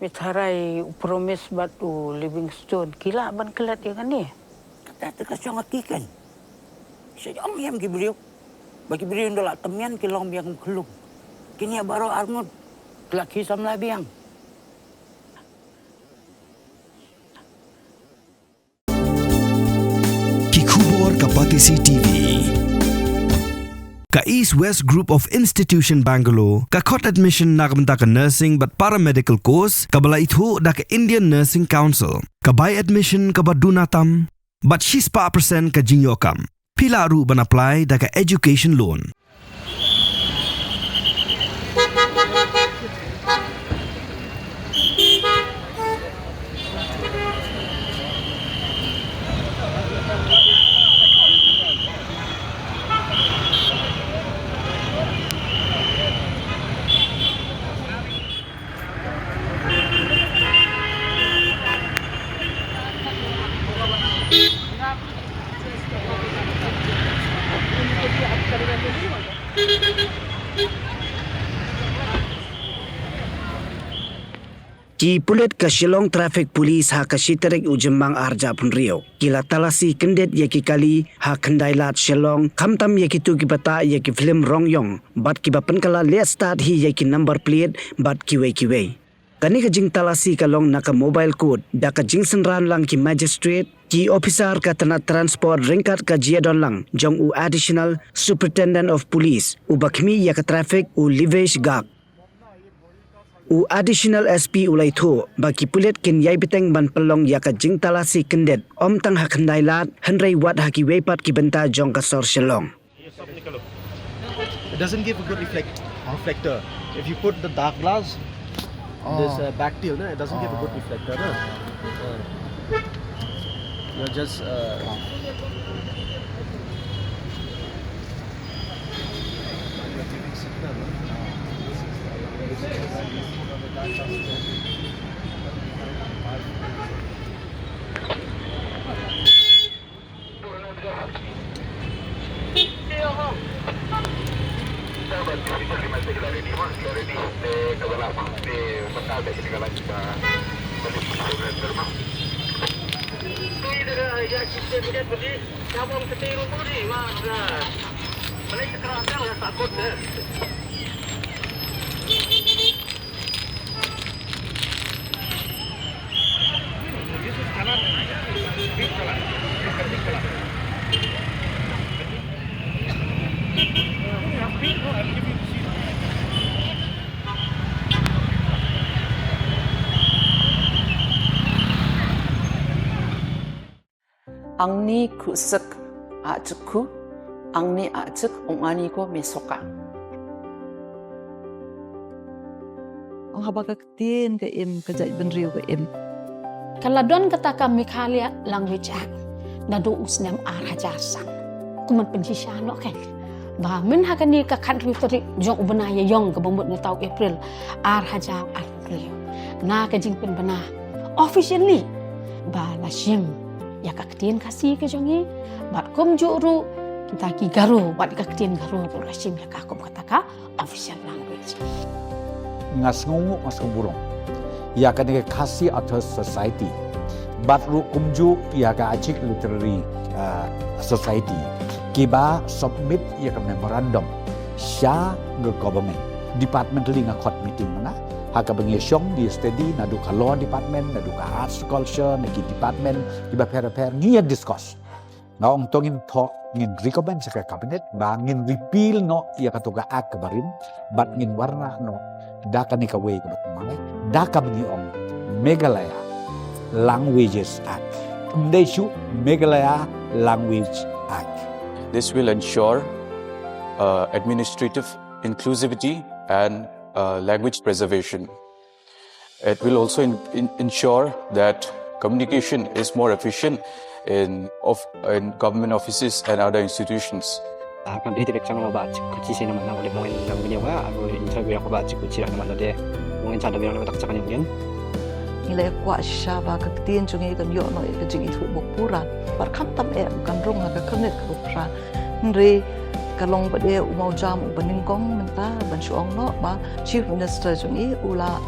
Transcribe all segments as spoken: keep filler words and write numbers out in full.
Phi tharai u Promise bad u Livingstone ki lah ban klet ïa kane? Kata te ka shong ha ki kan. Sha ïam ïam ki briew. Ba ki briew ynda la tymmen ki long biang kum khlum. Kine baroh arngut ki la ki samla biang. Ki khubor ka Batesi T V. Ka East West Group of Institution Bangalore ka khot admission na ka bynta ka nursing bad paramedical course kaba la ithuh da ka Indian Nursing Council. Ka bai admission kaba duna tam bad shispah percent ka jingïoh kam. Phi lah ruh ban apply da ka education loan. Ki pulit ka Shillong Traffic Police ha ka shi tarik u Jymmang arhajar arphew hynriew ki la talasi kyndit ïa ki kali ha Khyndai Lad Shillong, khamtam ïa kito kiba tah ïa ki film Rongyong bad kiba pynkylla leh stad hi ïa ki number plate bad kiwei kiwei. Kane ka jingtalasi ka long na ka Mobile Court da ka jingsynran lang ki magistrate, ki ophisar ka tnat transport ryngkat ka jingïadon lang jong u Additional Superintendent of Police uba khmih ïa ka traffic, u Livesh Garg. U Additional S P u la ïathuh ba ki pulit kin ïai bteng ban pynlong ïa ka jingtalasi kyndit ym tang ha Khyndai Lad hynrei wat ha kiwei pat ki bynta jong ka sor Shillong. It doesn't give a good reflect, reflector. If you put the dark glass, this, uh, back teal, no, it doesn't give a good reflector, no. Uh, you're just, uh, Angni khusyk ajku, angni ajk ong ani ko mesoka. Ong haba ka ktien ka im, ka jaitbynriew ka im. Ka la don kata ka Meghalaya Language Act naduh u snem ar hajar san. Kumno pynshisha noh ka, ba myn ha kane ka khathynriew tarik jong u bnai Ïaïong kaba mut mynta u April ar hajar arphew hynriew, na ka jingpynbna officially ba la shim ïa ka ktien Khasi ka jong ngi, bad kumjuh ruh kita ki Garo, bad ka ktien Garo ruh la shim ïa ka kum kata ka official language. Nga sngewnguh, nga sngewburom ïa kane ka Khasi Authors Society bad ruh kumjuh ïa ka Achik Literary, uh, Society kiba submit ïa ka memorandum sha ka government. Departmentally nga khot meeting mynta ha kaba ngi shong ngi study naduh ka law department, naduh ka arts culture, na ki department kiba pher pher ngi ïa discuss. Nga ong to ngin thoh, ngin recommend sha ka cabinet ba ngin repeal noh ïa kato ka act kaba rim bad ngin wanrah noh da kane kawei kaba thymmai, da kaba ngi ong Meghalaya Languages Act. Ym dei shuh, Meghalaya Language Act. This will ensure, uh, administrative inclusivity and, uh, language preservation. It will also in-, in-, ensure that communication is more efficient in of-, in government offices and other institutions. Ah, kan dei direct channel ba chik kuchi sina mana boleh main dalam video ka, aku interview aku ba chik kuchi dah nama de. Mungkin cara bilang tak channel mungkin. Ngi la kwah shisha ba ka ktien jong ngi kan ïoh noh ïa ka jingithuh ba pura. Bad khamtam eh kan rung ha ka khyrnit kaba phra. Hynrei ka long ba dei u mawjam uba nyngkong mynta ban shu ong noh ba Chief Minister jong ngi u la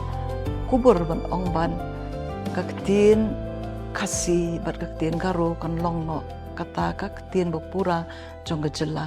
kubur ban ong ban ka ktien Khasi bad ka ktien Garo kan long noh kata ka ktien ba pura jong ka jylla.